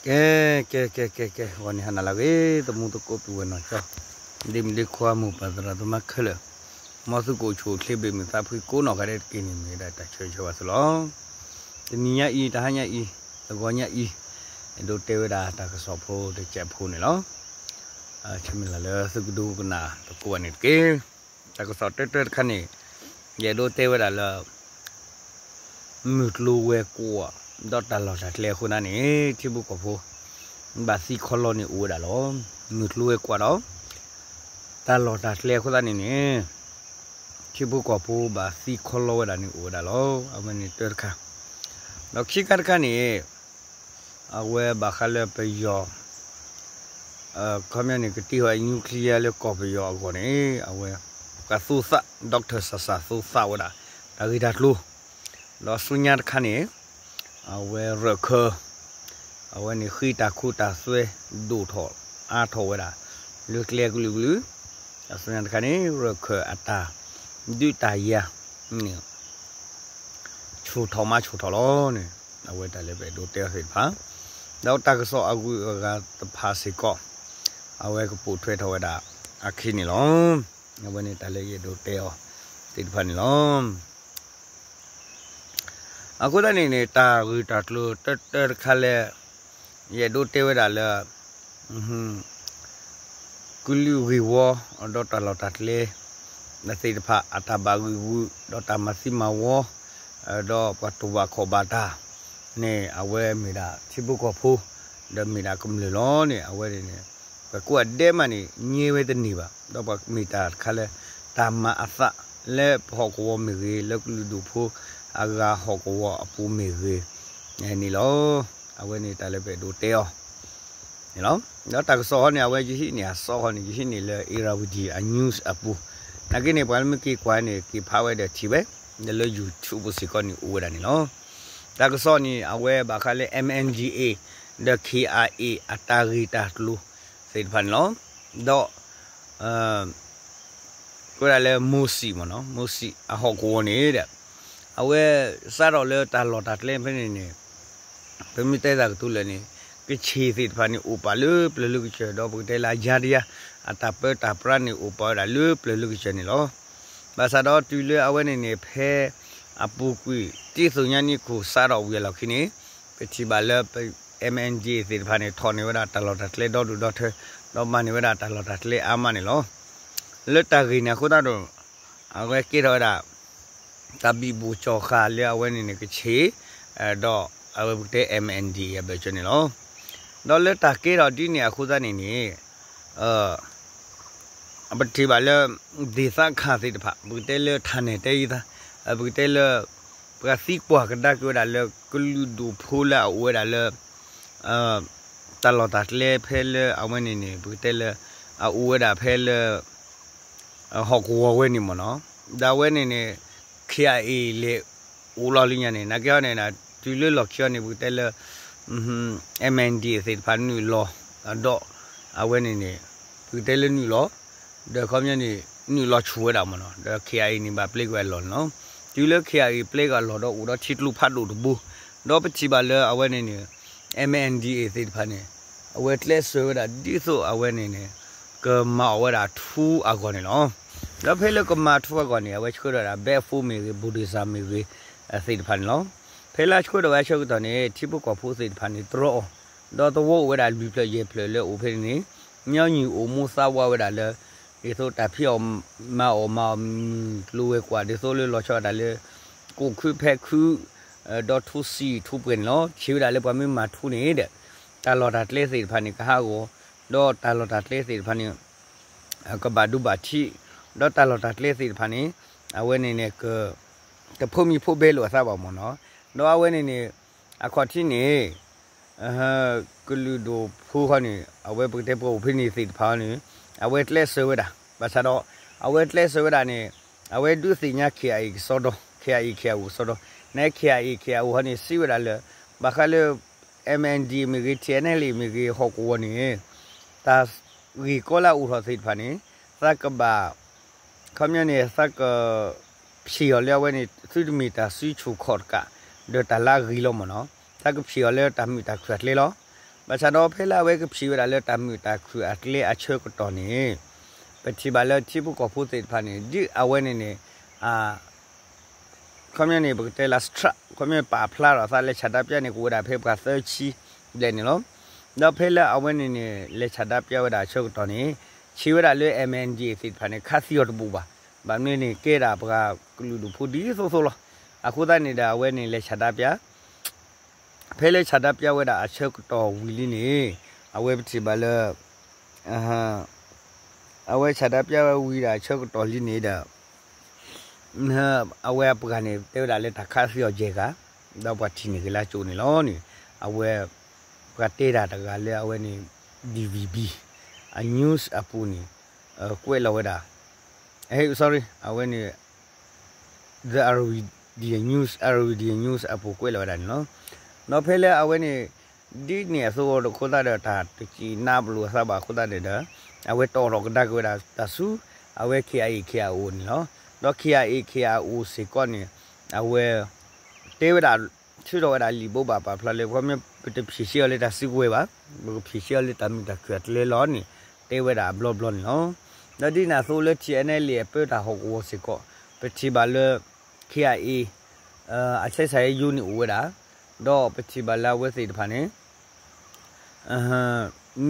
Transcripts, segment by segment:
ကဲ ကဲ ကဲ ကဲ ကဲ ဂီၤန့ၣ်ဟါနၤလၢအဂ့ၤ သမူသကိးပုၢ်ဝဲၢ်နီၢ်ကၠီ ဒ့မုၣ်ဒ့ခွါမိၢ်ပၢ်သရၣ်သမါခဲလၢာ် မ်သုကအိၣ်ဆူၣ်အိၣ်ချ့ဘၣ်မုာ်သးဖှံကိးနီၢ်ဂၤဒဲးတက့ၢ်န့ၣ် မ့ၢ်ဝဲဒၣ်တၢ်ဆၢဂ့ၤဆၢဝါသုလီၤ. တနံၤညါအံၤ တဟါညါအံၤ တဂီၤညါအံၤ အဲၣ်ဒိးတဲဝဲဒၣ်တၢ်ကစီၣ်ဖိတစဲးဖိန့ၣ်လီၤ. ဆၢမုၢ်လၢ်လၢသုကဒိကနၣ်သကိးဘၣ်န့ၣ်တက့ၢ်. တၢ်ကစီၣ်တၢတၢတခါန့ၣ် ယအဲၣ်ဒိးတဲဝဲဒၣ်လၢ မုၢ်ကျိၤဝဲၤကွာ် ဒီးတၢ်လီၢ်တၢ်ကျဲအဃိသတးန့ၣ် ထံဖိကီၢ်ဖိ ဘၣ်သံခီလီန့ၣ်အိၣ်ဝဲဒၣ်လီၤ. မုၢ်ကျိၤဝဲၤကွာ်ဒီး တၢ်လီၢ်တၢ်ကျဲအဃိသတးန့ၣ်န့ၣ် ထံဖိကီၢ်ဖိဘၣ်သံခီလီဝဲဒၣ်န့ၣ်အိၣ်ဝဲဒၣ်လီၤ. အဝဲန့ၣ်တၢတခါ ဒီးခံခါတခါန့ၣ် အဝဲဘၣ်ဃးလၢပယီၤ ခီပညီန့ၣ် ကတ့ထီၣ် nuclear လၢကီၢ်ပယီၤအဂီၢ်န့ၣ် အဝဲ ပှၤသူသး doctor စၢ်စၢ်သူသးဝဲဒၣ် တၢ်ဂ့ၢ်တၢ်ကျိၤ ဒီးဆူညါတခါန့ၣ် အဝဲရၢၢ်ခၢၣ် အဝဲန့ၣ်ဃ့တၢ်ခိတၢ်သွဲ ဒိၣ်ထီၣ်အါထီၣ်ဝဲဒၣ် လၢကျဲကလုာ်ကလုာ် ဒီးဆူညါတခါန့ၣ် ရၢၢ်ခၢၣ်အတၢ်ဒုးတၢ်ယၤန့ၣ် ဆူၣ်ထီၣ်မးဆူၣ်ထီၣ်လီၤန့ၣ် အဝဲတၢ်လၢပအဲၣ်ဒိးတဲအီၤသ့ၣ်တဖၣ် ဒီးတၢ်ကစီၣ်အဂုၤအဂၤတဖၣ်စ့ၢ်ကီး အဝဲကပိာ်ထွဲထီၣ်ဝဲဒၣ်အခံန့ၣ်လီၤ. အဝဲန့ၣ်တၢ်လၢယအဲၣ်ဒိးတဲအီၤသ့ၣ်တဖၣ်န့ၣ်လီၤ. အဃိသတးန့ၣ်န့ၣ် တၢ်ဂ့ၢ်တၢ်ကျိၤတၢတၢတခါလၢ ယအဲၣ်ဒိးတဲဝဲဒၣ်လၢ ကလုာ်ဂ့ၢ်ဝီ ဒီးတၢ်လီၢ်တၢ်ကျဲ သ့ၣ်တဖၣ် အတၢ်ဘၣ်ဂံၢ်ဂူာ် ဒီးတၢ်မၤသံမၤဝီ ဒီးပှၤတူၢ်ဘၣ်ခီၣ်ဘၣ်တၢ်န့ၣ် အဝဲမ့ၢ်ဒၣ်ထံဖိကီၢ်ဖိ ဒီးမ့ၢ်ဒၣ်ကမျၢၢ်လီၤန့ၣ် အဝဲန့ၣ်န့ၣ် ပှၤကိးဂၤဒဲးမးန့ၣ် ညဲဝဲတန့ၢ်ဘၣ် ဒီးပှၤမ့ၢ်တၢ်တခါလၢ တၢ်မၤအသးလၢပဟီၣ်ကဝီၤမ့ၢ်ဂ့ၤ လၢကလုာ်ဒူၣ်ဖိအဂၤဟီၣ်ကဝီၤအပူၤမ့ၢ်ဂ့ၤန့ၣ်လီၤ. အဝဲန့ၣ်တၢ်လၢပအဲၣ်ဒိးတဲအီၤ န့ၣ်လီၤ. ဒီးတၢ်ကစီၣ်ဟီန့ၣ် အဝဲယဟံးန့ၢ်အသီဟီန့ၣ် ယဟံးန့ၢ်လၢ Irrawaddy အ news အပူၤ, နာ်က့န့ၣ် ပှၤလၢမ့ၢ်က့ၤကွၢ်န့ၣ် က့ၤဖးဝဲဒီးထံၣ်ဝဲ, ဒီးလၢ YouTube ပူၤစ့ၢ်ကီးန့ၣ် အိၣ်ဝဲဒၣ်န့ၣ်လီၤ. တၢ်ကစီၣ်န့ၣ် အဝဲဘၣ်ဃးလၢ M N D A ဒီး K I A အတၢ်ဂ့ၢ်တၢ်ကျိၤသ့ၣ်တဖၣ်န့ၣ်လီၤ. ဒီး ကိးဒၣ်လၢ မိၢ်စံၣ်မ့ၢ်နီၤ, မိၢ်စံၣ်အဟီၣ်ကဝီၤန့ၣ်ဒီး အဝဲစးထီၣ်လၢတၢ်လီၢ်တၢ်ကျဲဖဲန့ၣ်န့ၣ် ပမ့ၢ်တဲသးကတိၤလၢာ်န့ၣ် ကဆ့ၣ်သ့ၣ်တဖၣ်န့ၣ် အိၣ်ပာ်လၢပျၢၤလၢကစၢၢ် ဒီးပကတဲလၢအယါတယါ အတၢ်ပၢတၢ်ပြးန့ၣ် အိၣ်ပာ်ဝဲဒၣ်လၢပျၢၤလၢကစၢၢ်န့ၣ်လီၤ. ဘၣ်ဆၣ်ဒီးတုၤလၢအဝဲန့ၣ်န့ၣ် ဖဲအပူၤကွံာ် တ့သိၣ်ညါနံၣ်ခိၣ်စးထီၣ်ဝံၤအလီၢ်ခံန့ၣ် ပထံၣ်ဘၣ်လၢ M N D A သ့ၣ်တဖၣ်န့ၣ် ထီၣ်န့ၢ်ဝဲဒၣ်တၢ်လီၢ်တၢ်ကျဲဒီဒူၣ်ဒီထၢ ဒီးမၤန့ၢ်ဝဲဒၣ်တၢ်လီၢ်တၢ်ကျဲအါမးန့ၣ်လီၤ. လၢတၢ်ဂ့ၢ်န့ၣ်အဃိသတးဒီး အဝဲကဲထီၣ်ဝဲဒၣ် တၢ်ဘံၣ်ဘိၣ်စီၣ်ဃာ်လၢအဝဲန့ၣ်န့ၣ် ကဆ့ၣ် ဒီးအဝဲပကတဲ M N D A အဘၢၣ်စၢၤန့ၣ်လီၤ. ဒီးလၢတၢ်ကဲထီၣ်ဒ်န့ၣ်အဃိသတးန့ၣ်န့ၣ် ပထံၣ်ဘၣ်လၢ ဒေသခံသ့ၣ်တဖၣ် ပကတဲလၢ ထၢ်နဲၣ်တဲယသး ပကတဲလၢ ပှၤသံကွၢ်ကဒါက့ၤဝဲဒၣ်လၢ ကလုာ်ဒူၣ်ဖိလၢအအိၣ်ဝဲဒၣ်လၢ တၢ်လီၢ်တၢ်ကျဲဖဲလၢအဝဲန့ၣ်န့ၣ် ပကတဲလၢ အအိၣ်ဝဲဒၣ်ဖဲလၢ ဟီၣ်ကဝီၤဝဲန့ၣ်မ့ၢ်နီၤ, ဒီးအဝဲန့ၣ်န့ၣ် K I A လဲၤအိၣ်လီၤလၢညါန့ၣ် နာ်က့ဟီန့ၣ် တုၤလၢလီၢ်ခံအီၤန့ၣ် ပကတဲလၢ M N D A သ့ၣ်တဖၣ်နုာ်လီၤ ဒီးအဝဲန့ၣ်န့ၣ် ပကတဲလၢနုာ်လီၤ ဒီးခီပညီန့ၣ် နုာ်လီၤဆူၣ်ဝဲဒၣ်မ့ၢ်နီၤ, ဒီး K I A န့ၣ် ဘၣ်ပျဲက့ၤအလီၢ်န့ၣ်လီၤ. တုၤလၢ K I A ပျဲက့ၤအလီၢ်ဒီးအိၣ်ဒီးထံကျိဖးဒိၣ်တဘိ, ဒီးပထံၣ်ဘၣ်လၢအဝဲန့ၣ်န့ၣ် M N D A သ့ၣ်တဖၣ်န့ၣ် အဝဲကျဲးစၢးဝဲဒၣ်ဒ်သိးအဝဲန့ၣ်န့ၣ် ကမၤအီၣ်ဝဲဒၣ်ထူအဂီၢ်န့ၣ်လီၤ. ဒီးဖဲလၢကမၤထူအဂီၢ်န့ၣ် အဝဲဆှၢထီၣ်ဝဲဒၣ် ဘဲၣ်ဖိမ့ၢ်ဂ့ၤ ဘူၣ်ဒ့ၣ်စၢ်မ့ၢ်ဂ့ၤ သ့ၣ်တဖၣ်န့ၣ်လီၤ. ဖဲလၢဆှၢထီၣ်ဝဲအဆၢကတီၢ်န့ၣ် ထံဖိကီၢ်ဖိသ့ၣ်တဖၣ်န့ၣ် တြီအီၤ, ဒီးသဝီအိၣ်ဝဲဒၣ်လွံၢ်ဖျၢၣ်ယဲၢ်ဖျၢၣ်လၢအိၣ်ဖဲန့ၣ်န့ၣ် ညီနုၢ်အိၣ်မူသးဝးဝဲဒၣ်လၢ ဒ်သိးတၢ်ဖံးအီၣ်မၤအီၣ်မၤအီၣ်မုၢ်ကျိၤဝဲၤကွာ် ဒ်သိးလၢလီၤဆီဒၣ်တၢ်လၢ ကိၣ်ခုဖဲခု ဒီးထူစံာ်ထူပှဲၤန့ၣ်လီၤ. ထံၣ်ဝဲဒၣ်လၢပှၤမ့ၢ်မၤထူန့ၣ်ဒီး တၢ်လီၢ်တၢ်ကျဲသ့ၣ်တဖၣ်န့ၣ် ကဟးဂီၤ, ဒီးတၢ်လီၢ်တၢ်ကျဲသ့ၣ်တဖၣ်န့ၣ် ကဘၣ်ဒိဘၣ်ထံး, ဒီးတၢ်လီၢ်တၢ်ကျဲသ့ၣ်တဖၣ်န့ၣ် အဝဲန့ၣ်န့ၣ် က တဖိးမံၤဖိးဘဲလိာ်အသးဘၣ်မ့ၢ်နီၤ, ဒီးအဝဲန့ၣ်န့ၣ် အခီၣ်ထံးန့ၣ် ကလုာ်ဒူၣ်ဖိဃီန့ၣ် အဝဲပကတဲပှၤအိၣ်ဖဲန့ၣ်သ့ၣ်တဖၣ်န့ၣ် အဝဲကျဲးစၢးဝဲဒၣ်, ဘၣ်ဆၣ်ဒီး အဝဲကျဲးစၢးဝဲဒၣ်န့ၣ် အဝဲဒုးသ့ၣ်ညါ K I A ကစီဒီ, K I A K I O ကစီဒီ, နဲ K I A K I O ဃီန့ၣ် စံးဝဲဒၣ်လၢ ဘၣ်ဃးလၢ M N D မ့ၢ်ဂ့ၤ T N L A မ့ၢ်ဂ့ၤ ဟီၣ်ကဝီၤန့ၣ် တၢ်ဂ့ၢ်ကီလၢအအိၣ်ထီၣ်သ့ၣ်တဖၣ်န့ၣ် သးကဘၣ် ခီပညီန့ၣ် သးက ဖျ့ၣ်အီၤလၢအဝဲန့ၣ် သုတမ့ၢ်တၢ်စုဆူၣ်ခီၣ်တကး ဒီးတၢ်လၢအဂ့ၤလီၤမ့ၢ်နီၤ, သးကဖျ့ၣ်အီၤလၢတၢ်မုာ်တၢ်ခုၣ်အကျဲလီၤ. ဘၣ်ဆၣ်ဒီးဖဲလၢအဝဲကဖံးဝဲဒၣ်လၢတၢ်မုာ်တၢ်ခုၣ်အကျဲအဆၢကတီၢ်န့ၣ်, ပထံၣ်ဘၣ်လၢထံဖိကီၢ်ဖိသ့ၣ်တဖၣ်န့ၣ် ဒ်အဝဲန့ၣ်န့ၣ် ခီပညီန့ၣ် ပကတဲလၢ strike ခီပညီပာ်ဖျါထီၣ်အသး လဲၤဆန္ဒပြန့ၣ် ကအိၣ်ဝဲဒၣ်ဖဲပှၤသၢဆံဘျဲၣ်န့ၣ်လီၤ. ဒီးဖဲလၢအဝဲန့ၣ်န့ၣ် လဲၤဆန္ဒပြဝဲဒၣ်အဆၢကတီၢ်န့ၣ် ဆံးဝဲဒၣ်လၢ M N D A သ့ၣ်တဖၣ်န့ၣ် ခးသံအီၤတဘူၣ်ဘၣ်. ဘၣ်မနုၤန့ၣ် ကဲဒၣ်ပှၤကလုာ်ဒူၣ်ဖိဒ်သိးသိးလီၤ. အဃိသတးန့ၣ်ဒီး အဝဲန့ၣ်လဲၤဆန္ဒပြ ဖဲလၢဆန္ဒပြဝဲဒၣ်အဆၢကတီၢ်ဝံၤလံန့ၣ် အဝဲပထံၣ်ဘၣ်လၢ အဝဲဆန္ဒပြဝဲဝံၤဒၣ်အဆၢကတီၢ်လံန့ၣ်ဒီး အဝဲအပှၤန့ၣ် တဲဝဲဒၣ်လၢတၢ်ခးသံအီၤယဲၢ်ဂၤ, ဒီးပှၤထံၣ်န့ၢ်က့ၤလၢကၠိန့ၣ်လီၤန့ၣ်, အဝဲ ပှၤတဲတၢ်တဂၤလၢအဝဲန့ၣ် D V B အ news အပူၤန့ၣ် ကွဲးလီၤဝဲဒၣ်, အဲ sorry အဝဲန့ၣ် The Irrawaddy News, Irrawaddy News အပူၤကွဲးလီၤဝဲဒၣ်န့ၣ်လီၤ. ဒီးဖဲလၢအဝဲန့ၣ် ဒ်န့ၣ်အသိးအဃိသတးဒီး တၢ်တစံးနါပလိာ်အသးဘၣ်အဃိသတးန့ၣ်ဒီး အဝဲတီၣ်ထီၣ်ကဒါက့ၤဝဲဒၣ်တၢ်ဆူ အဝဲ K I A K I O န့ၣ်လီၤ. ဒီး K I A K I O စ့ၢ်ကီးန့ၣ် အဝဲ တဲဝဲဒၣ် ထုးထီၣ်ဝဲဒၣ်လံာ်ဘိးဘၣ်ပာ်ဖျါလၢ ခီပညီ ပတဖံးဆှံအီၤလၢတၢ်စုကဝဲၤဘၣ်, ပကဖံးဆှံအီၤလၢတၢ်မုာ်တၢ်ခုၣ်အကျဲလီၤန့ၣ် တဲဝဲဒၣ်အဘျီဘျီန့ၣ်လီၤ. ဒီးဒ်န့ၣ်အသိးလၢ T N L A အပၢတၢ်ဟီၣ်ကဝီၤစ့ၢ်ကီး ပထံၣ်ဘၣ်လၢ K I A အဆဲးစၢ်ယိန့ၣ်အိၣ်ဝဲဒၣ်, ဒီးပထံၣ်ဘၣ်လၢအဝဲသ့ၣ်တဖၣ်န့ၣ်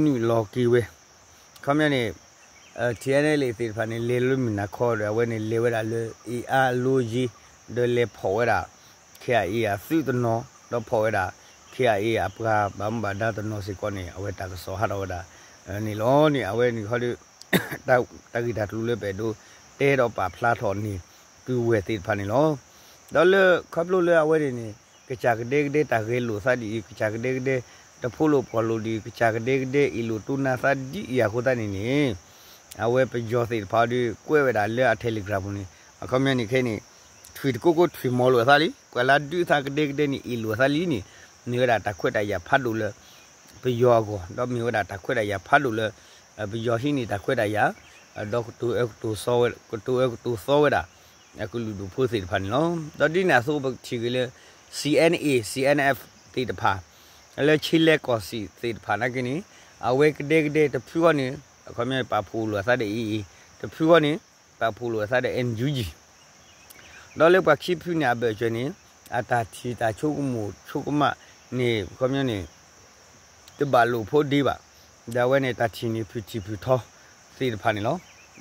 နုာ်လီၤက့ၤဝဲ, ခီပညီန့ၣ် T N L A သ့ၣ်တဖၣ်န့ၣ် လဲၤလၢမုၢ်နၤခီဒီး အဝဲန့ၣ်လဲၤဝဲဒၣ်လၢအ့ၣ်အါအလိယ့ ဒီးလဲၤဖီၣ်ဝဲဒၣ် K I A အသုးတနီၤ ဒီးဖီၣ်ဝဲဒၣ် K I A အပှၤဘၣ်မူဘၣ်ဒါတနီၤစ့ၢ်ကီးန့ၣ် အဝဲတၢ်ကစီၣ်ဟးထီၣ်ဝဲဒၣ်န့ၣ်လီၤန့ၣ် အဝဲန့ၣ်ခီဒီး တၢ်ဂ့ၢ်တၢ်ကျိၤလၢပအဲၣ်ဒိးတဲဒီးပာ်ဖျါထီၣ်န့ၣ် ပုၢ်ဝဲၢ်သ့ၣ်တဖၣ်န့ၣ်လီၤ. ဒီးလၢခီဖျိလၢအဝဲန့ၣ်န့ၣ် ကစၢ်ကဒဲကဒဲတၢ်ဂဲၤလိာ်သးဒ်အံၤ ကစၢ်ကဒဲကဒဲ တဖိလိာ်ပှီၢ်လိာ်ဒ်အံၤ ကစၢ်ကဒဲကဒဲအ့ၣ်လိာ်တိနါသးဒ်အံၤအဃိသတးန့ၣ်န့ၣ် အဝဲပယီၤသ့ၣ်တဖၣ်ဒီးကွဲးဝဲဒၣ်လၢအ Telegram ပူၤန့ၣ် အခီပညီန့ၣ်ခဲအံၤန့ၣ် ထွံၣ်တကိးကိးထွံၣ်မီၤလိာ်အသးလံ ပှၤလၢဒုးသးကဒဲကဒဲန့ၣ် အ့ၣ်လိာ်အသးလံန့ၣ် မ့ၢ်ဝဲဒၣ်တၢ်ခွဲးတၢ်ယာ်ဖးဒိၣ်လၢ ပယီၤအဂီၢ် ဒီးမ့ၢ်ဝဲဒၣ်တၢ်ခွဲးတၢ်ယာ်ဖးဒိၣ်လၢ ပယီၤဟံးန့ၢ်တၢ်ခွဲးတၢ်ယာ် ဒီးကတိၤအၢကတိၤသီဝဲ ကတိၤအၢကတိၤသီဝဲဒၣ် အကလုာ်ဒူၣ်ဖိသ့ၣ်တဖၣ်န့ၣ်လီၤ. ဒီးဒ်န့ၣ်အသိးပကထံၣ်က့ၤလၢ C N A C N F သ့ၣ်တဖၣ် လၢခ့လဲၣ်ကီၢ်စံၣ်သ့ၣ်တဖၣ်နာ်က့န့ၣ် အဝဲကဒဲကဒဲတဖုဃီန့ၣ် အခီပညီပာ်ဖှိၣ်လိာ်အသးဒီး A A တဖုဃီန့ၣ် ပာ်ဖှိၣ်လိာ်အသးဒီး N U G ဒီးလၢပှၤခံဖုန့ၣ်အဘၢၣ်စၢၤန့ၣ် အတၢ်ထံၣ်တၢ်ဆိကမိၣ်ဆိကမးန့ၣ် အခီပညီန့ၣ် တဘၣ်လိာ်ဖိးဒ့ဘၣ်. ဒီးအဝဲန့ၣ်တၢ်ထံၣ်န့ၣ်ဖုၣ်ထံၣ်ဖုၣ်ထီသ့ၣ်တဖၣ်န့ၣ်လီၤ.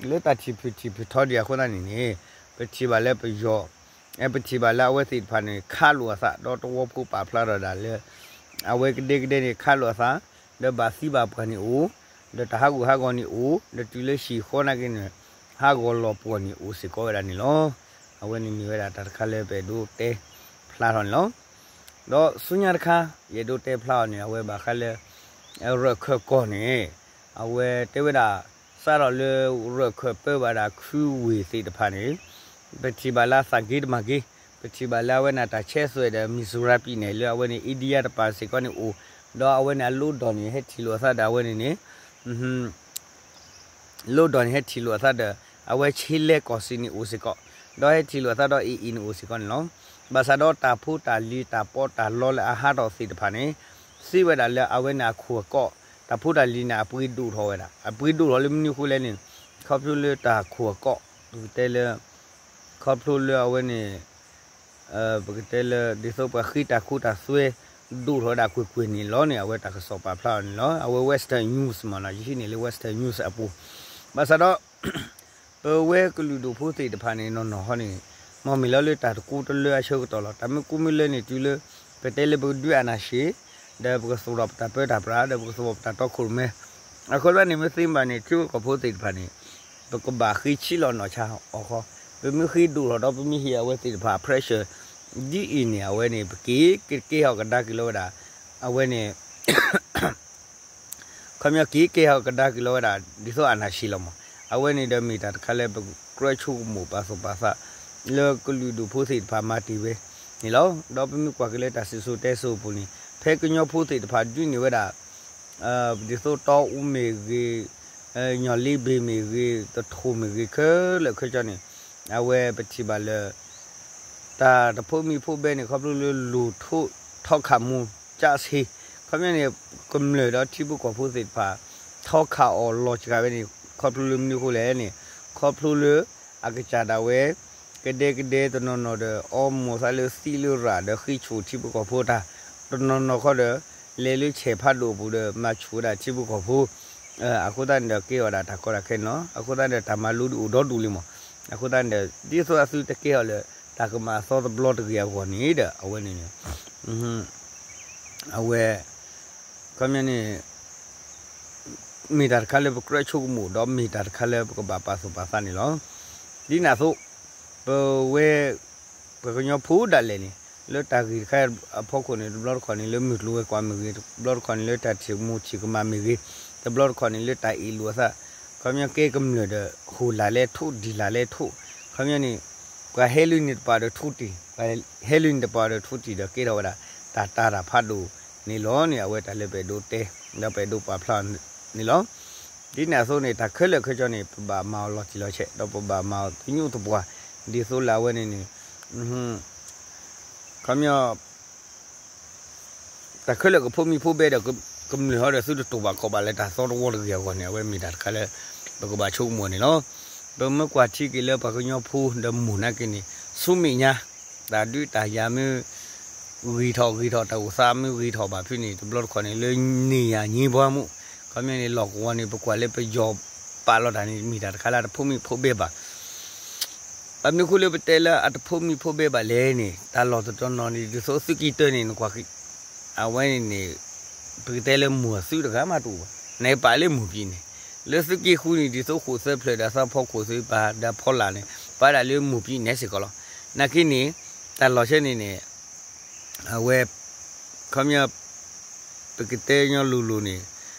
လၢတၢ်ထံၣ်ဖုၣ်ထံၣ်ဖုၣ်ထီဒံးအဃိသတးန့ၣ်န့ၣ် ပထံၣ်ဘၣ်လၢပယီၤ ပထံၣ်ဘၣ်လၢအဝဲသ့ၣ်တဖၣ်န့ၣ် ခးလိာ်အသး ဒီးတဝီဖိပာ်ဖျါထီၣ်ဒၣ်လၢ အဝဲကဒဲကဒဲန့ၣ် ခးလိာ်အသး ဒီးဘၣ်သံဘၣ်ပှၢ်န့ၣ်အိၣ် ဒီးတၢ်ဟးဂူာ်ဟးဂီၤန့ၣ်အိၣ် ဒီးတုၤလၢဟံၣ်ဃီနာ်က့န့ၣ် ဟးဂီၤလီၤပှီၢ်န့ၣ်အိၣ်စ့ၢ်ကီးဝဲဒၣ်န့ၣ်လီၤ. အဝဲန့ၣ်မ့ၢ်ဝဲဒၣ်တၢ်တခါလၢပအဲၣ်ဒိးတဲဖျါထီၣ်န့ၣ်လီၤ. ဒီးဆူညါတခါ ယအဲၣ်ဒိးတဲဖျါအီၤန့ၣ် အဝဲဘၣ်ဃးလၢ ရၢၢ်ခၢၣ်ကီၢ်န့ၣ် အဝဲတဲဝဲဒၣ် စးထီၣ်လၢရၢၢ်ခၢၣ်ပၢဘၣ်ဒၣ်ခုဝ့ၢ်သ့ၣ်တဖၣ်န့ၣ် ပထံၣ်ဘၣ်လၢအသးက့ၤတမၤက့ၤ ပထံၣ်ဘၣ်လၢအဝဲန့ၣ်တၢ်ဆဲးသွဲၣ်ဒီး မံၤစူၤရၤပံၣ်န့ၣ် လၢအဝဲန့ၣ် India တပၤစ့ၢ်ကီးန့ၣ်အိၣ် ဒီးအဝဲန့ၣ်အလိၣ်ဒီးန့ၣ် ဟဲထံၣ်လိာ်အသးဒီးအဝဲန့ၣ်န့ၣ် လိၣ်ဒီးန့ၣ်ဟဲထံၣ်လိာ်အသးဒီး အဝဲဆ့လဲကီၢ်စံၣ်န့ၣ်အိၣ်စ့ၢ်ကီး, ဒီးဟဲထံၣ်လိာ်အသးဒီး A A န့ၣ်အိၣ်စ့ၢ်ကီးန့ၣ်လီၤ. ဘၣ်ဆၣ်ဒီးတၢ်ဖိတၢ်လံၤတၢ်ပီးတၢ်လီလၢအဟးထီၣ်သ့ၣ်တဖၣ်န့ၣ် သ့ဝဲဒၣ်လၢအဝဲန့ၣ်အခိၣ်အကီး, တၢ်ဖိတၢ်လံၤန့ၣ် အပှ့ၤဒိၣ်ထီၣ်ဝဲဒၣ်, အပှ့ၤဒိၣ်ထီၣ်လၢမနုၤအဃိလဲၣ်န့ၣ် ခီဖျိလၢတၢ်ခိၣ်အကီး, ပကတဲလၢ ခီဖျိလၢအဝဲန့ၣ် ပကတဲလၢ ဒ်သိးပှၤဃ့တၢ်ခိတၢ်သွဲ ဒိၣ်ထီၣ်ဝဲဒၣ်ကွ့ၢ်ကွ့ၢ်န့ၣ်လီၤန့ၣ် အဝဲတၢ်ကစီၣ်ပာ်ဖျါအီၤန့ၣ်လီၤ. အဝဲ Western News မ့ၢ်နီၤ, ယဟံးန့ၢ်လၢ Western News အပူၤ, ဘၣ်ဆၣ်ဒီး ပဝဲကလုာ်ဒူၣ်ဖိသ့ၣ်တဖၣ်န့ၣ် နီၢ်နီၢ်ဟီန့ၣ် မ့မ့ၢ်လီၤလၢတၢ်တကူတလၢအဆၢကတီၢ်လီၤ. တၢ်မ့ၢ်ကူမ့ၢ်လၢန့ၣ် တုၤလၢ ပတဲလၢပကဒုးအနၢ်ရှ့ ဒီးပကသူၣ်ထီၣ်ပတၢ်ပၢတၢ်ပြး ဒီးပကသူၣ်ထီၣ်ပတၢ်တီခိၣ်ရိၣ်မဲ အဃိသတးန့ၣ် မ့ၢ်သ့မ့ၢ်ဘၣ်န့ၣ် ထံဖိကီၢ်ဖိသ့ၣ်တဖၣ်န့ၣ် ပကဘၣ်ဃ့ဆံးလီၤနီၢ်ဆါအီၤဃီ, ပမ့ၢ်ဃ့ဒိၣ်ထီၣ်ဒီး ပမ့ၢ်ဟ့ၣ်အဝဲသ့ၣ်တဖၣ် pressure ဒ်အံၤန့ၣ် အဝဲန့ၣ် ပက့ၤကကဲထီၣ်ကဒါက့ၤလီၤဝဲဒၣ် အဝဲန့ၣ် ခီပညီက့ၤကဲထီၣ်ကဒါက့ၤလီၤဝဲဒၣ် ဒ်သိးအနၢ်ရှ့လီၤမး, အဝဲန့ၣ်ဒီးမ့ၢ်တၢ်တခါလၢပကြၢးဆိကမိၣ်ပာ်သူၣ်ပာ်သး လၢကလုာ်ဒူၣ်ဖိသ့ၣ်တဖၣ်မၤတ့ၢ်ဝဲန့ၣ်လီၤ. ဒီးပမ့ၢ်ကွၢ်က့ၤလၢတၢ်စံၣ်စိၤတဲစိၤအပူၤန့ၣ် ဖဲကညီဖိသ့ၣ်တဖၣ်ဒုးန့ၢ်ဝဲဒၣ် ဒ်သိးတီအူမ့ၢ်ဂ့ၤ, ညီၣ်လ့ဘ့ၣ်မ့ၢ်ဂ့ၤ, တထိၣ်မ့ၢ်ဂ့ၤ ခဲလၢာ်ခဲဆ့န့ၣ် အဝဲပထံၣ်ဘၣ်လၢ တၢ်တဖိမံၤဖိဘဲန့ၣ် ခီဖျိလၢလူၤထိၣ်ထီခးမူ ကၠးဆ့ ခီပညီန့ၣ် ကမျၢၢ်ဒီးထံဖိကီၢ်ဖိသ့ၣ်တဖၣ် ထီခးအီၤလီၤစှၤဝဲန့ၣ် ခီဖျိလၢမနုၤအဃိလဲၣ်န့ၣ် ခီဖျိလၢ အကစၢ်ဒၣ်ဝဲ ကဒဲကဒဲတနီၤနီၤဒီး အီမိာ်သးလၢသံလၢရၣ်ဒီးဃ့ဆူၣ်ထံဖိကီၢ်ဖိတၢ် တနီၤနီၤခီဒီး လဲၤလၢဆဲးဖးဒိၣ်အပူၤဒီး မၤဆူၣ်ဝဲဒၣ်ထံဖိကီၢ်ဖိ အဃိသတးန့ၣ်ဒီး ကဲအီၤဒၣ်တၢ်ကီတၢ်ခဲန့ၣ်လီၤ. အဃိသတးန့ၣ်ဒီး တၢ်မၤလိဒုးအိၣ်ဒီဒူၣ်လံမး. အဃိသတးန့ၣ်ဒီး ဒ်သိးအသုတကဲအီၤလၢ တၢ်ကမၤအသီတဘျီတဂ့ၤအဂီၢ်န့ၣ်ဒီး အဝဲန့ၣ်န့ၣ် အဝဲ ခီပညီန့ၣ် မ့ၢ်တၢ်တခါလၢပကြၢးဆိကမိၣ် ဒီးမ့ၢ်တၢ်တခါလၢပကဘၣ်ပာ်သူၣ်ပာ်သးန့ၣ်လီၤ. ဒ်န့ၣ်အသိး ပဝဲ ပှၤကညီဖိဒၣ်လဲာ်န့ၣ် လၢတၢ်ဂ့ၢ်တခါအဖီခိၣ်န့ၣ် တဘျီတခီၣ်န့ၣ် လၢမုၢ်ကျိၤဝဲၤကွာ်မ့ၢ်ဂ့ၤ, တဘျီတခီၣ်န့ၣ် လၢတၢ်ထံၣ်မူထံၣ်ကမၣ်မ့ၢ်ဂ့ၤ, တဘျီတခီၣ်န့ၣ် လၢတၢ်အ့ၣ်လိာ်အသး, ခီပညီကဲကမျၢၢ်ဒီး ဟူးလၢ်လဲထိး ဒံးလၢ်လဲထိး, ခီပညီန့ၣ် ပှၤဟဲလၢန့ၣ်တပၤဒီးထိးတံၢ်, ပှၤဟဲလၢန့ၣ်တပၤဒီးထိးတံၢ်ဒီး ကဲထီၣ်ဝဲဒၣ် တၢ်တာ်တၢ်ဖးဒိၣ်န့ၣ်လီၤန့ၣ် အဝဲတၢ်လၢပအဲၣ်ဒိးတဲ ဒီးပအဲၣ်ဒိးပာ်ဖျါန့ၣ်လီၤ. ဒ်န့ၣ်အသိးန့ၣ် တၢ်ခဲလၢာ်ခဲဆ့န့ၣ် ပဘၣ်မၤအီၤလီၤတံၢ်လီၤဆဲး ဒီးပဘၣ်မၤအီၤသညူးသပှၢ် ဒ်သိးလၢအဝဲန့ၣ်န့ၣ် ခီပညီ တၢ်ခဲလၢာ်ကဖိမံၤဖိဘဲဒီး ကမျၢၢ်ဟီဒီး သုတတိာ်ဘၣ်ခီၣ်ဘၣ်လၢတၢ်သီတဝီတဂ့ၤအဂီၢ်န့ၣ် အဝဲမ့ၢ်တၢ်တခါလၢ ပကဘၣ်ဆိကမိၣ်န့ၣ်လီၤ. ပမ့ၢ်ကွၢ်ထံက့ၤလၢပှၤကညီဖိဒီးမိၢ်နာ်က့န့ၣ် ဆူမဲာ်ညါ တၢ်ဒုးတၢ်ယၤမ့ၢ် ဂ့ၤထီၣ်ဂ့ၤထီၣ် တၢ်အိၣ်သးမ့ၢ်ဂ့ၤထီၣ်ဘၣ်ဖဲန့ၣ် တဘျီတခီၣ်န့ၣ် လၢန့ၢ်ယၤညံဘှါမူး ခီပညီန့ၣ် လီၢ်ကဝီၤန့ၣ် ပကွၢ်လၢပယီၤပာ်လီၤတၢ်န့ၣ် မ့ၢ်တၢ်တခါလၢအတဖိမံၤဖိဘဲဘၣ် ဘၣ်မနုၤဃိလၢပတဲလၢအတဖိမံၤဖိဘဲဘၣ်လဲၣ်န့ၣ် တၢ်လီၢ်တတီၤနီၤန့ၣ် ဒ်သိးသုးက့တၢန့ၣ် နကွၢ် အဝဲန့ၣ်န့ၣ် ပကတဲလၢမိၢ်အသုးတဂၤမးတအိၣ်ဘၣ် နပာ်လၢမိၢ်ပှၢ်န့ၣ် လၢသုးက့ဃုန့ၣ် ဒ်သိးဃိၣ်သၢဖျၢၣ်ဒီးသးဖီခိၣ်သ့ၣ်တဖၣ်ဒီးဖီလာ်န့ၣ် ပာ်ဒၣ်လၢမိၢ်ပှၢ်န့ၣ်စ့ၢ်ကီးလီၤ. နာ်က့န့ၣ် တၢ်လီၢ်ဆဲန့ၣ်န့ၣ် အဝဲ ခီပညီ ပကတဲညီလိၤလိၤန့ၣ်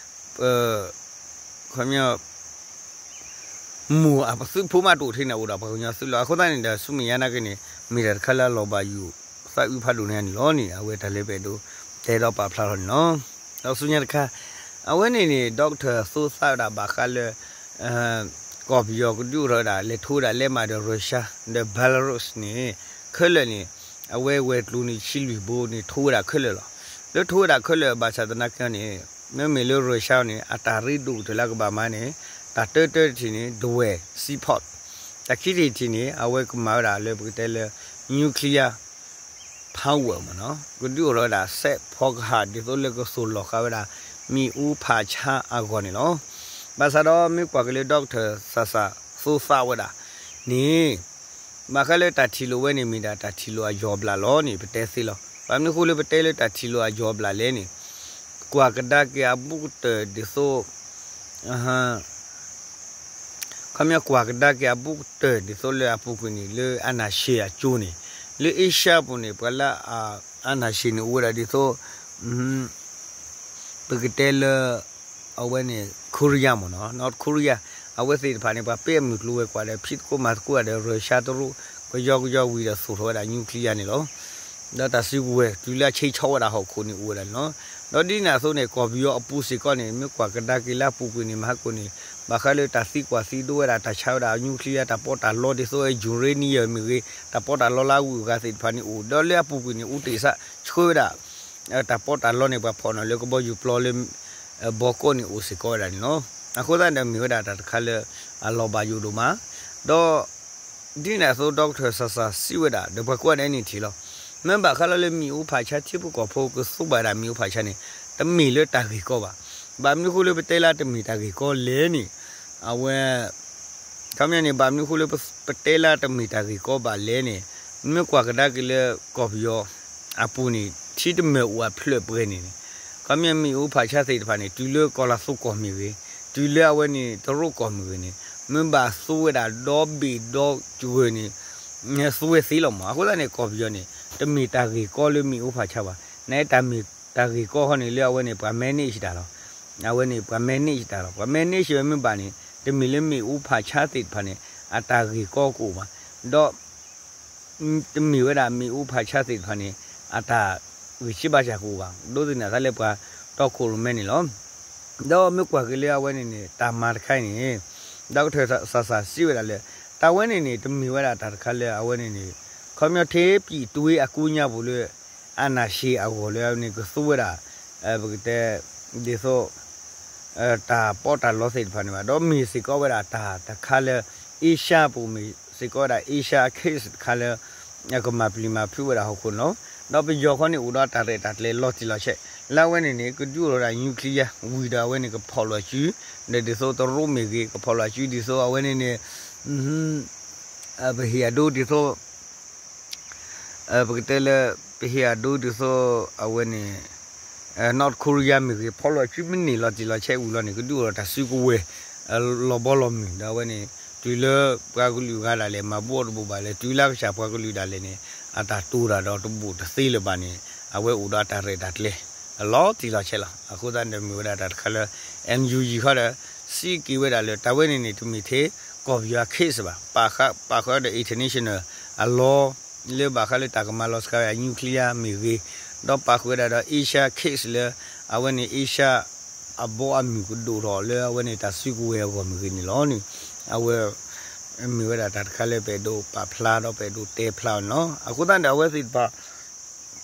ပ ခီပညီ မိၢ်အသုးဖိမးတအိၣ်ထဲန့ၣ် အိၣ်ဒီးပှၤကညီသုးလီၤ. အဃိသတးန့ၣ်ဒီး ဆူမဲာ်ညါနာ်က့န့ၣ် မ့ၢ်တၢ်တခါလၢအလီၤဘၣ်ယိၣ်သးအုးဖးဒိၣ်န့ၣ်န့ၣ်လီၤန့ၣ် အဝဲတၢ်လၢပအဲၣ်ဒိး တဲဒီးပာ်ဖျါထီၣ်န့ၣ်လီၤ. ဒီးဆူညါတခါ အဝဲန့ၣ်န့ၣ် doctor သိသးဝဲဒၣ်ဘၣ်ဃးလၢ ကီၢ်ပယီၤကဒုးအိၣ်ထီၣ်ဝဲဒၣ် လဲၤထိဝဲဒၣ်လဲမးဒီး Russia ဒီး Belarus န့ၣ် ခဲလၢာ်န့ၣ် အဝဲဝဲၤကျိၤန့ၣ် ဆံလွံၢ်ဘိန့ၣ် ထိဝဲဒၣ်ခဲလၢာ်လီၤ. လၢထိဝဲဒၣ်ခဲလၢာ်ဘၣ်ဆၣ်သနာ်က့န့ၣ် မ့မ့ၢ်လၢ Russia န့ၣ် အတၢ်ရ့ဒိၣ်ကတၢၢ်လၢကဘၣ်မၤန့ၣ် တၢ်တၢတၢတထံၣ်န့ၣ် ဒဝဲၢ် seaport တၢ်ခံထံၣ်တထံၣ်န့ၣ် အဝဲကမၤဝဲဒၣ်လၢပကတဲလၢ nuclear power မ့ၢ်နီၤ ကဒုးအိၣ်ထီၣ်ဝဲဒၣ် စဲးဖီကဟၣ် ဒ်သိးလၢကသိၣ်လီၤဃာ်ဝဲဒၣ် မ့ၣ်အူဖးဆါအဂီၢ်န့ၣ်လီၤ. ဘၣ်ဆၣ်ဒီးမ့ၢ်ကွၢ်က့ၤလၢ doctor စၤစၤ သိသးဝဲဒၣ်န့ၣ် ဘၣ်ဃးလၢတၢ်ထံၣ်လိာ်ဝဲန့ၣ် မ့ၢ်ဒၣ်တၢ်ထံၣ်လိာ်အယီၤဘျးလီၤန့ၣ် ပတဲသ့လီၤ. ဘၣ်မနုၤဃိလၢပတဲလၢတၢ်ထံၣ်လိာ်အယီၤဘျးလဲၣ်န့ၣ် ကွၢ်ကဒါက့ၤအဘူးကတၢၢ်ဒ်သိး ခီပညီကွၢ်ကဒါက့ၤအဘူးကတၢၢ်ဒ်သိးလၢအပူၤကွံာ်န့ၣ် လၢအနၢ်ရှ့အကၠိန့ၣ် လၢအ့ရှါပူၤန့ၣ် ပှၤလၢအနၢ်ရှ့န့ၣ် အိၣ်ဝဲဒၣ်ဒ်သိး ပကတဲလၢ အဝဲန့ၣ် Korea မ့ၢ်နီၤ North Korea အဝဲသ့ၣ်တဖၣ်န့ၣ် ပှၤပ့ၢ်အမုၢ်ကျိၤဝဲၤကွာ်ဒီး ဖံးသကိးမၤသကိးဒီး Russia တရူး ကယီကယီဝံၤဒီးသိၣ်ထီၣ်ဝဲဒၣ် nuclear န့ၣ်လီၤ. ဒီးတၢ်စုကဝဲၤ တုၤလၢအဆ့ဆီဝဲဒၣ်ဟီၣ်ခိၣ်န့ၣ်အိၣ်ဝဲဒၣ်န့ၣ်လီၤ. ဒီးဒ်န့ၣ်အသိးန့ၣ် ကီၢ်ပယီၤအပူၤစ့ၢ်ကီးန့ၣ် မ့ၢ်ကွၢ်ကဒါက့ၤလၢအပူၤကွံာ်န့ၣ် မဟါကိၣ်န့ၣ် ဘၣ်ဃးလၢတၢ်သံကွၢ်သံဒိဝဲဒၣ် တၢ်ဆါဝဲဒၣ် nuclear တၢ်ပီးတၢ်လီဒ်သိး uranium မ့ၢ်ဂ့ၤ တၢ်ပီးတၢ်လီလၢအဂုၤအဂၤသ့ၣ်တဖၣ်န့ၣ်အိၣ် ဒီးလၢအပူၤကွံာ်န့ၣ် အူတ့ၢ်စးဆှၢဝဲဒၣ် တၢ်ပီးတၢ်လီန့ၣ် ပှၤဖီၣ်နီၤလၢကဘီယူၤပျီလၢ ဘီကီးန့ၣ်အိၣ်စ့ၢ်ကီးဝဲဒၣ်န့ၣ်လီၤ. အဃိသတးဒီး မ့ၢ်ဝဲဒၣ်တၢ်တခါလၢ အလီၤဘၣ်ယိၣ်ဒိၣ်မး ဒီး ဒ်န့ၣ်အသိး doctor စၤစၤစံးဝဲဒၣ် ဒီးပှၤကိးဂၤဒဲးန့ၣ်ထံၣ်လီၤ. မ့ၢ်ဘၣ်ဃးလီၤလၢမ့ၣ်အူဖးဆါ ထံဖိကီၢ်ဖိကသူဘၣ်ဒၣ်မ့ၣ်အူဖးဆါန့ၣ် တမ့ၢ်လၢတၢ်ဂ့ၢ်ကီဘၣ်. ဘၣ်မနုၤဃိလၢပတဲလၢတမ့ၢ်တၢ်ဂ့ၢ်ကီလဲၣ်န့ၣ် အဝဲ ခီပညီန့ၣ် ဘၣ်မနုၤဃိလၢပတဲလၢတမ့ၢ်တၢ်ဂ့ၢ်ကီဘၣ်လဲၣ်န့ၣ် မ့ၢ်ကွၢ်ကဒါက့ၤလၢကီၢ်ပယီၤအပူၤန့ၣ် ထံတမၢၢ်အိၣ်အဖျၢၣ်ပှဲၤန့ၣ်န့ၣ် ခီပညီမ့ၣ်အူဖးဆါသ့ၣ်တဖၣ်န့ၣ် တုၤလၢကီၤလၤသူကီၢ်မ့ၢ်ဂ့ၤ, တုၤလၢအဝဲန့ၣ် တရူးကီၢ်မ့ၢ်ဂ့ၤန့ၣ် မ့ၢ်ဘၣ်သူဝဲဒၣ်ဒီဘ့ၣ်ဒီကရၢၢ်န့ၣ် သူဝဲသ့လီၤမး. အဃိသတးန့ၣ် ကီၢ်ပယီၤန့ၣ် တမ့ၢ်တၢ်ဂ့ၢ်ကီလၢမ့ၣ်အူဖးဆါဘၣ်. နတၢ်မ့ၢ်တၢ်ဂ့ၢ်ကီဟီန့ၣ်လၢအဝဲန့ၣ် ပှၤ manage တၢ်လီၤ. အဝဲန့ၣ် ပှၤ manage တၢ်လီၤ. ပှၤ manage ဝဲမ့ၢ်ဘၣ်န့ၣ် တမ့ၢ်လၢမ့ၣ်အူဖးဆါသ့ၣ်တဖၣ်န့ၣ် အတၢ်ဂ့ၢ်ကီကအိၣ်ဘၣ်. ဒီး တမ့ၢ်ဝဲဒၣ်မ့ၣ်အူဖးဆါသ့ၣ်တဖၣ်န့ၣ် အတၢ်ဂံၢ်ဆံးဘါစၢ်ကအိၣ်ဘၣ်. ဒိးသန့ၤသးလၢပှၤတီခိၣ်ရိၣ်မဲန့ၣ်လီၤ. ဒီးမ့ၢ်ကွၢ်က့ၤလၢအဝဲန့ၣ်န့ၣ် တၢ်မၤတခါအံၤန့ၣ် doctor စၤစၤစံးဝဲဒၣ်လၢ တၢ်ဝဲန့ၣ်န့ၣ် တမ့ၢ်ဝဲဒၣ်တၢ်တခါလၢအဝဲန့ၣ်န့ၣ် ခီပညီထဲပံၤတွ့အကူညါပူၤလၢ အနၢ်ရှ့အဂီၢ်လၢအဝဲန့ၣ်ကသူဝဲဒၣ် ပကတဲ ဒ်သိး တၢ်ပီးတၢ်လီသ့ၣ်တဖၣ်န့ၣ်ဘၣ်, ဒီးမ့ၢ်စ့ၢ်ကီးဝဲဒၣ်တၢ်တခါလၢ Asia ပူၤ မ့ၢ်စ့ၢ်ကီးဝဲဒၣ် Asia case တခါလၢ ကမၤပျံၤမၤဖုးဝဲဒၣ်ဟီၣ်ခိၣ်န့ၣ်လီၤ. ဒီးပယီၤခီန့ၣ်အိၣ်ဒီးတၢ်ရဲၣ်တၢ်ကျဲၤလီၤတံၢ်လီၤဆဲး လၢအဝဲန့ၣ်န့ၣ် ကဒုးအိၣ်ထီၣ်ဝဲဒၣ် nuclear ဝံၤဒီးအဝဲန့ၣ်ကဖီၣ်လိာ်စု ဒီးဒ်သိးတရူးမ့ၢ်ဂ့ၤ ကဖီၣ်လိာ်စု ဒ်သိးအဝဲန့ၣ်န့ၣ် ပဟ့ၣ်အဒိဒ်သိး ပကတဲလၢ ပဟ့ၣ်အဒိဒ်သိး အဝဲန့ၣ် North Korea မ့ၢ်ဂ့ၤ ဖီၣ်လိာ်စုမ့ၢ်န့ၢ်လီၤတံၢ်လီၤဆဲးဝံၤလီၤန့ၣ် ကဒုးအိၣ်ထီၣ်တၢ်စုကဝဲၤ လီၤဘီလီၤမုၢ် ဒီးအဝဲန့ၣ် တုၤလၢပှၤကလုာ်ဂၤဒၣ်လဲာ် မၤဘူၣ်အီၤတဘိးဘၣ်လဲၣ် တုၤလၢကစၢ်ပှၤကလုာ်ဒၣ်လဲာ်န့ၣ် အတၢ်တိၢ်တၢ်ဒီးတဘူးတသ့လၢၤဘၣ်န့ၣ် အဝဲအိၣ်ဒီးတၢ်ရဲၣ်တၢ်ကျဲၤ လီၤတံၢ်လီၤဆဲးလီၤ. အဃိသတးန့ၣ်မ့ၢ်ဝဲဒၣ်တၢ်တခါလၢ NUG ခီဒီး စံးက့ၤဝဲဒၣ်လၢ တၢ်ဝဲန့ၣ်န့ၣ် တမ့ၢ်ထဲ ကီၢ်ပယီၤ case ဘၣ်, ပာ်ဃာ်ဒီး international အလီၢ် လၢဘၣ်ဃးလၢတၢ်ကမၤလီၤစှၤဝဲ nuclear မ့ၢ်ဂ့ၤ, ဒီးပာ်ဃာ်ဝဲဒၣ်ဒီး Asia case လၢ အဝဲန့ၣ် Asia အဘီအမုၢ်ကဒိၣ်ထီၣ်လၢအဝဲန့ၣ်တၢ်စုကဝဲၤအဂီၢ်မ့ၢ်ဂ့ၤန့ၣ်လီၤန့ၣ် အဝဲ မ့ၢ်ဝဲဒၣ်တၢ်တခါလၢပအဲၣ်ဒိးပာ်ဖျါဒီးပအဲၣ်ဒိးတဲဖျါအီၤန့ၣ်လီၤ. အဃိသတးန့ၣ် အဝဲသ့ၣ်တဖၣ်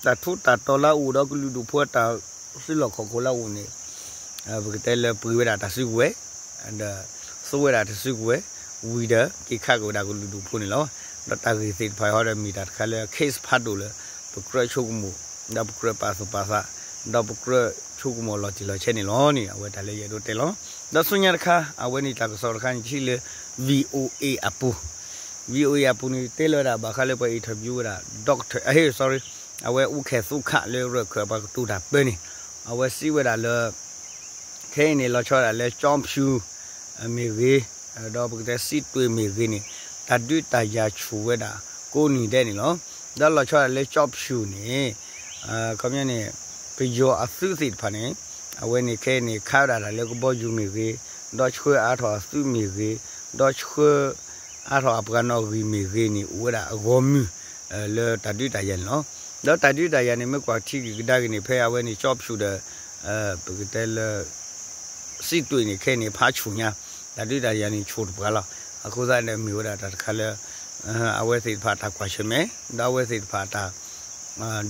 တၢ်ထူးတၢ်တီၤလၢအအိၣ်ဒီးကလုာ်ဒူၣ်ဖိအတၢ်စုလီၢ်ခီၣ်ခိၣ်လၢအအိၣ်န့ၣ် ပကတဲလၢပှ့ၤဝဲဒၣ်တၢ်စုကဝဲၤ ဒီး သူဝဲဒၣ်တၢ်စုကဝဲၤ ဝံၤဒီး က့ၤခးက့ၤဝဲဒၣ်ကလုာ်ဒူၣ်ဖိန့ၣ်လီၤ. ဒီးတၢ်ဂ့ၢ်သ့ၣ်တဖၣ်ဟီဒီးမ့ၢ်တၢ်တခါလၢ case ဖးဒိၣ်လၢ ပကြၢးဆိကမိၣ် ဒီးပကြၢးပာ်သူၣ်ပာ်သး ဒီးပကြၢးဆိကမိၣ်လီၤတံၢ်လီၤဆဲးန့ၣ်လီၤန့ၣ် အဝဲတၢ်လၢယအဲၣ်ဒိးတဲလီၤ. ဒီးဆူညါတခါ အဝဲန့ၣ်တၢ်ကစီၣ်တခါန့ၣ် ယထံၣ်လၢ VOA အပူၤ VOA အပူၤန့ၣ် တဲလီၤဝဲဒၣ်ဘၣ်ဃးလၢပှၤ interview ဝဲဒၣ် doctor အဟ့ၣ် sorry အဝဲအူခဲသူခးလၢရၢၢ်ခၢၣ်ပှၤကတိၤတၢ်ပၢန့ၣ် အဝဲစံးဝဲဒၣ်လၢ ခဲအံၤန့ၣ် လီၤဆီဒၣ်တၢ်လၢ ကၠီဖၠူ မ့ၢ်ဂ့ၤ, ဒီးပကတဲစံးတွ့ၣ်မ့ၢ်ဂ့ၤန့ၣ် တၢ်ဒုးတၢ်ယၤဆူၣ်ဝဲဒၣ်ကိးနံၤဒဲးန့ၣ်လီၤ. ဒီးလီၤဆီဒၣ်တၢ်လၢ ကၠီဖၠူ န့ၣ် ခီပညီန့ၣ် ပယီၤအသုးသ့ၣ်တဖၣ်န့ၣ် အဝဲန့ၣ်ခဲအံၤန့ၣ် ခးဝဲဒၣ်တၢ်လၢကဘီယူၤမ့ၢ်ဂ့ၤ, ဒီးဆှၢအါထီၣ်အသုးမ့ၢ်ဂ့ၤ, ဒီးဆှၢအါထီၣ်အပှၤနီၣ်ဂံၢ်မ့ၢ်ဂ့ၤန့ၣ် အိၣ်ဝဲဒၣ်အဂီၢ်မုၢ် လၢတၢ်ဒုးတၢ်ယၤန့ၣ်လီၤ. ဒီးတၢ်ဒုးတၢ်ယၤန့ၣ် မ့ၢ်ကွၢ်ထံဂ့ၢ်ကဒါက့ၤန့ၣ် ဖဲအဝဲန့ၣ် ကၠီဖၠူ ဒီး ပကတဲလၢ စံးတွ့ၣ်န့ၣ် ခဲအံၤန့ၣ် ဖးဆူၣ်ညါ တၢ်ဒုးတၢ်ယၤန့ၣ်ဆူၣ်တပှၤလီၤ. အဃိသတးန့ၣ် မ့ၢ်ဝဲဒၣ်တၢ်တခါလၢ အဝဲသ့ၣ်တဖၣ်တၢ်ကွၢ်ဆၢၣ်မဲာ် ဒီးအဝဲသ့ၣ်တဖၣ်တၢ်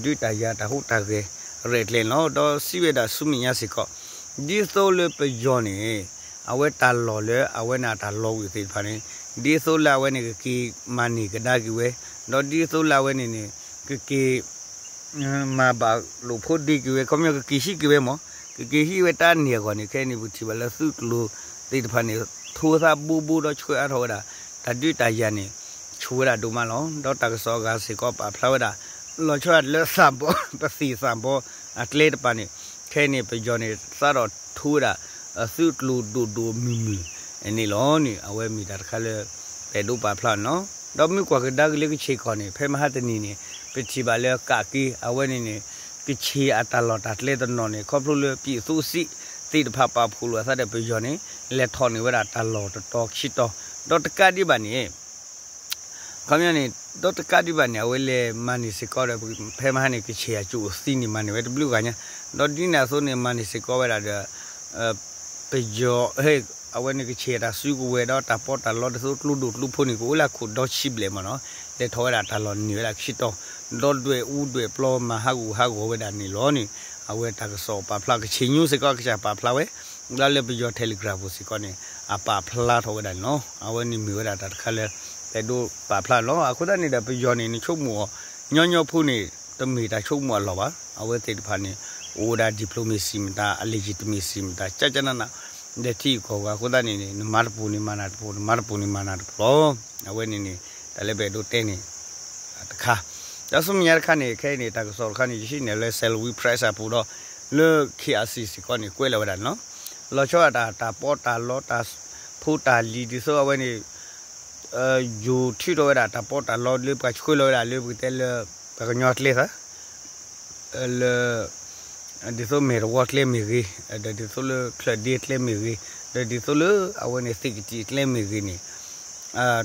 ဒုးတၢ်ယၤတၢ်ဟူးတၢ်ဂဲၤရဲၣ်ကျဲၤန့ၣ်လီၤ. ဒီးစံးဝဲဒၣ်ဆူမဲာ်ညါစ့ၢ်ကီး ဒ်သိးလၢပယီၤန့ၣ် အဝဲတၢ်လီၢ်လၢအဝဲန့ၣ်တၢ်လီၢ်ဝံၤသ့ၣ်တဖၣ်န့ၣ် ဒ်သိးလၢအဝဲန့ၣ်ကက့ၤမၤန့ၢ်ကဒါက့ၤဝဲ ဒီးဒ်သိးလၢအဝဲန့ၣ်န့ၣ် ကက့ၤ မၤဘၣ်လိာ်ဖိးဒ့က့ၤဝဲ ခီပညီကက့ၤဟံးက့ၤဝဲမး ကက့ၤဟံးဝဲတၢ်န့ၣ်အဂီၢ်န့ၣ် ခဲအံၤန့ၣ် ပထံၣ်ဘၣ်လၢသုးကျိၤသ့ၣ်တဖၣ်န့ၣ် ထိသးဘိဘိဒီးဆှၢအါထီၣ်ဝဲဒၣ် တၢ်ဒုးတၢ်ယၤန့ၣ် ဆူၣ်ဝဲဒၣ်ဒိၣ်မးလီၤ. ဒီးတၢ်ကစီၣ်အဂၤစ့ၢ်ကီးပာ်ဖျါဝဲဒၣ် လီၤဆီဒၣ်တၢ်လၢသးဘီ ပသံၣ်သးဘီအကျဲတပၤန့ၣ် ခဲအံၤန့ၣ် ပယီၤန့ၣ် သးဒီးထိဝဲဒၣ် သုးကျိၤဒိၣ်ဒိၣ်မုၢ်မုၢ်န့ၣ်လီၤန့ၣ် အဝဲမ့ၢ်တၢ်တခါလၢ ပအဲၣ်ဒိးပာ်ဖျါန့ၣ်လီၤ. ဒီးမ့ၢ်ကွၢ်ကဒါက့ၤလၢကခ့ၣ်ကီၢ်န့ၣ် ဖဲမဟါတနံၤန့ၣ် ပထံၣ်ဘၣ်လၢကးက့ၤ အဝဲန့ၣ်န့ၣ် ကခ့ၣ်အတၢ်လီၢ်တၢ်ကျဲတနီၤန့ၣ် ခီဖျိလၢပံၣ်သူစံးသ့ၣ်တဖၣ်ပာ်ဖှိၣ်လိာ်အသးဒီးပယီၤန့ၣ် လဲၤထီၣ်န့ၢ်ဝဲဒၣ်တၢ်လီၢ်တတီၤခံတီၤ ဒီးတကးဒံးဘၣ်န့ၣ် ခီပညီန့ၣ် ဒီးတကးဒံးဘၣ်န့ၣ် အဝဲလဲၤမၤန့ၢ်စ့ၢ်ကီးဒီး ဖဲမဟါန့ၣ် ကခ့ၣ်အကၠိၣ်သံန့ၣ် မၤန့ၢ်ဝဲတဘျုးဂၤညါ ဒီးဒ်န့ၣ်အသိးန့ၣ် မၤန့ၢ်စ့ၢ်ကီးဝဲဒၣ်ဒီး ပယီၤ အဝဲန့ၣ်ကခ့ၣ်အတၢ်စုကဝဲၤဒီးတၢ်ပီးတၢ်လီဒ်သိးကျိဒိၣ်ကျိဖိန့ၣ် ကအိၣ်လၢခိၣ်ဒီဆံဘျဲၣ်မးနီၤ လဲၤထီၣ်ဝဲဒၣ်တၢ်လီၢ်န့ၢ်ဝဲဒၣ်ခံတီၤ ဒီးဒွဲၣ်အူဒွဲၣ်ပျီမၤဟးဂူာ်ဟးဂီၤဝဲဒၣ်န့ၣ်လီၤန့ၣ် အဝဲတၢ်ကစီၣ်ပာ်ဖျါ ကခ့ၣ်ညူးစ့ၢ်ကီး ကစၢ်ပာ်ဖျါဝဲ လၢလၢပယီၤ Telegram ပူၤစ့ၢ်ကီးန့ၣ် အပာ်ဖျါထီၣ်ဝဲဒၣ်န့ၣ်လီၤ. အဝဲန့ၣ်မ့ၢ်ဝဲဒၣ်တၢ်တခါလၢ ပအဲၣ်ဒိးပာ်ဖျါန့ၣ်လီၤ. အဃိသတးန့ၣ်ဒီး ပယီၤန့ၣ် နဆိကမိၣ်အီၤ ညီညီဖိန့ၣ် တမ့ၢ်တၢ်ဆိကမိၣ်အလီၢ်ဘၣ်. အဝဲသ့ၣ်တဖၣ်န့ၣ် အိၣ်ဝဲဒၣ် diplomacy မတၤ အ legitimacy မတၤ ကကနန ဒီးထံဂုၤကီၢ်ဂၤ အဃိသတးန့ၣ်န့ၣ် နမၤတပူၤန့ၣ်မၤနၤတပူၤ နမၤတပူၤန့ၣ်မၤနၤတပူၤလီၤ. အဝဲန့ၣ်န့ၣ် တၢ်လၢပအဲၣ်ဒိးတဲန့ၣ် တခါ ဒီးဆူမဲာ်ညါတခါန့ၣ် ခဲအံၤန့ၣ် တၢ်ကစီၣ်တခါန့ၣ် ယဟံးန့ၢ်လၢ Salween Press အပူၤဒီး လၢ KIC စ့ၢ်ကီးန့ၣ် ကွဲးလီၤဝဲဒၣ်န့ၣ်လီၤ. လီၤဆီဒၣ်တၢ် တၢ်ပီးတၢ်လီ တၢ်ဖိတၢ်လံၤ ဒ်သိးအဝဲန့ၣ် ယိၤထုးထီၣ်ဝဲဒၣ်တၢ်ပီးတၢ်လီလၢပှၤဆှၢလီၤဝဲဒၣ်လၢပကတဲလၢ ပှၤကညီကျဲသး လၢ ဒ်သိးမဲာ်တဝီကျဲမ့ၢ်ဂ့ၤ, ဒီးဒ်သိးလၢချၢၣ်ဒ့ကျဲမ့ၢ်ဂ့ၤ, ဒီးဒ်သိးလၢအဝဲန့ၣ်သ့ၣ်ကတံၢ်ကျဲမ့ၢ်ဂ့ၤန့ၣ်,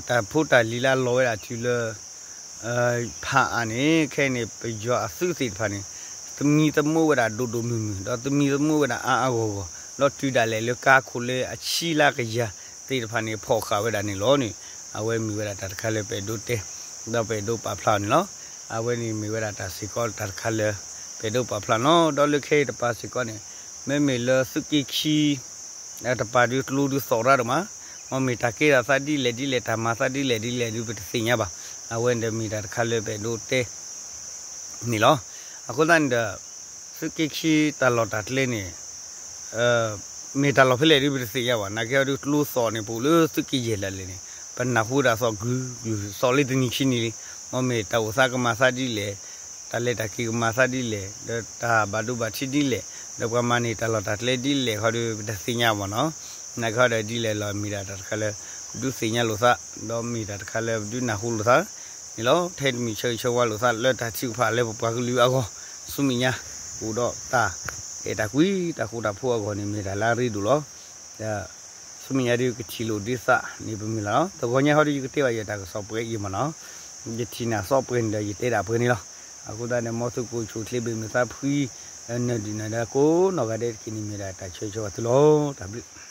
တၢ်ဖိတၢ်လံၤလၢအလီၤဝဲဒၣ်တုၤလၢ ဖးအါန့ၣ် ခဲအံၤန့ၣ် ပယီၤအသုးသ့ၣ်တဖၣ်န့ၣ် သမံသမိးဝဲဒၣ်ဒိၣ်ဒိၣ်မုၢ်မုၢ် ဒီးသမံသမိးဝဲဒၣ်အါအါဂီၢ်ဂီၢ် ဒီးတုၤဒၣ်လဲာ်လၢကါခိၣ်လၢအဆံးလၢကယၤသ့ၣ်တဖၣ်န့ၣ် ဖီၣ်ဃာ်ဝဲဒၣ်န့ၣ်လီၤန့ၣ်, အဝဲမ့ၢ်ဝဲဒၣ်တၢ်တခါလၢပအဲၣ်ဒိးတဲ ဒီးပအဲၣ်ဒိးပာ်ဖျါအီၤန့ၣ်လီၤ. အဝဲန့ၣ်မ့ၢ်ဝဲဒၣ်တၢ်စ့ၢ်ကီးတၢ်တခါလၢ ပအဲၣ်ဒိးပာ်ဖျါနီၤ ဒီးလၢခဲအံၤတပၤစ့ၢ်ကီးန့ၣ် မ့မ့ၢ်လၢသုးက့ခံ တပၤဒုးကျိဒုးသီၣ်တၢ်ဒိၣ်မး, မ်မ့ၢ်တၢ်ကဲထီၣ်သးဒ်လဲၣ်ဒ်လဲၣ် တၢ်မၤသးဒ်လဲၣ်ဒ်လဲၣ်ဒုး ပတသ့ၣ်ညါဘၣ်. အဝဲန့ၣ်ဒီးမ့ၢ်တၢ်တခါလၢပအဲၣ်ဒိးတဲ န့ၣ်လီၤ. အဃိသတးန့ၣ်ဒီး သုးက့ခံတၢ်လီၢ်တၢ်ကျဲန့ၣ် မ့ၢ်တၢ်လီၢ်ဖဲလဲၣ်ဒုး ပတသ့ၣ်ညါဘၣ်. နာ်က့ဟီဒုးကျိသီၣ်န့ၣ် ပအိၣ်လၢသုးက့ယဲၢ်လၢ်လၢ်န့ၣ် ပနၢ်ဟူတၢ်သီၣ်ကုၢ်ကုၢ် သီၣ်လၢတနံၤခံနံၤလံ. မ်မ့ၢ်တၢ်အိၣ်သးကမၤသးဒ်လဲၣ်, တၢ်လဲၤတၢ်က့ၤကမၤသးဒ်လဲၣ်, ဒီးတၢ်ဘၣ်ဒိဘၣ်ထံးဒ်လဲၣ်, ဒီးပှၤမၤန့ၢ်တၢ်လီၢ်တၢ်ကျဲဒ်လဲၣ်ခီဒုး ပတသ့ၣ်ညါဘၣ်နီၤ. နာ်က့ဟီဒီးဒ်လဲၣ်လီၤ မ့ၢ်ဒၣ်တၢ်တခါလၢ ပဒုးသ့ၣ်ညါလိာ်သး, ဒီးမ့ၢ်တၢ်တခါလၢပဒုးနၢ်ဟူလိာ်သးန့ၣ်လီၤ. ထဲတမံၤဆၢဂ့ၤဆၢဝါလိာ်သးလၢတၢ်ထုကဖၣ်လၢပပှၤကလုာ်အဂီၢ်, ဆူမဲာ်ညါ အိၣ်ဒီးတၢ်အဲၣ်တၢ်ကွံ တၢ်ဃူတၢ်ဖိးအဂီၢ်န့ၣ် မ့ၢ်တၢ်လၢအရ့ဒိၣ်လီၤ. ဒီးဆူမဲာ်ညါဒုးကထံၣ်လိာ်ဒ်သးန့ၣ် ပမုၢ်လၢ်လီၤ. တဂီၤညါဟီဒုး ယကတဲဘၣ်ယတၢ်ကစီၣ်ပှဲၤအံၤမ့ၢ်နီၤ, ယထံၣ်နၢ်သီပှဲၤန့ၣ်ဒီး ယတဲဒၣ်ပှဲၤန့ၣ်လီၤ. အဃိသတးန့ၣ် မ်သုကအိၣ်ဆူၣ်အိၣ်ချ့ ဘၣ်မုာ်သးဖှံ နၢၤဒုၣ်နၢၤဒါကိးနီၢ်ဂၤဒဲးတက့ၢ်န့ၣ် မ့ၢ်ဒၣ်တၢ်ဆၢဂ့ၤဆၢဝါသုလီၤ. တၢ်ဘျုး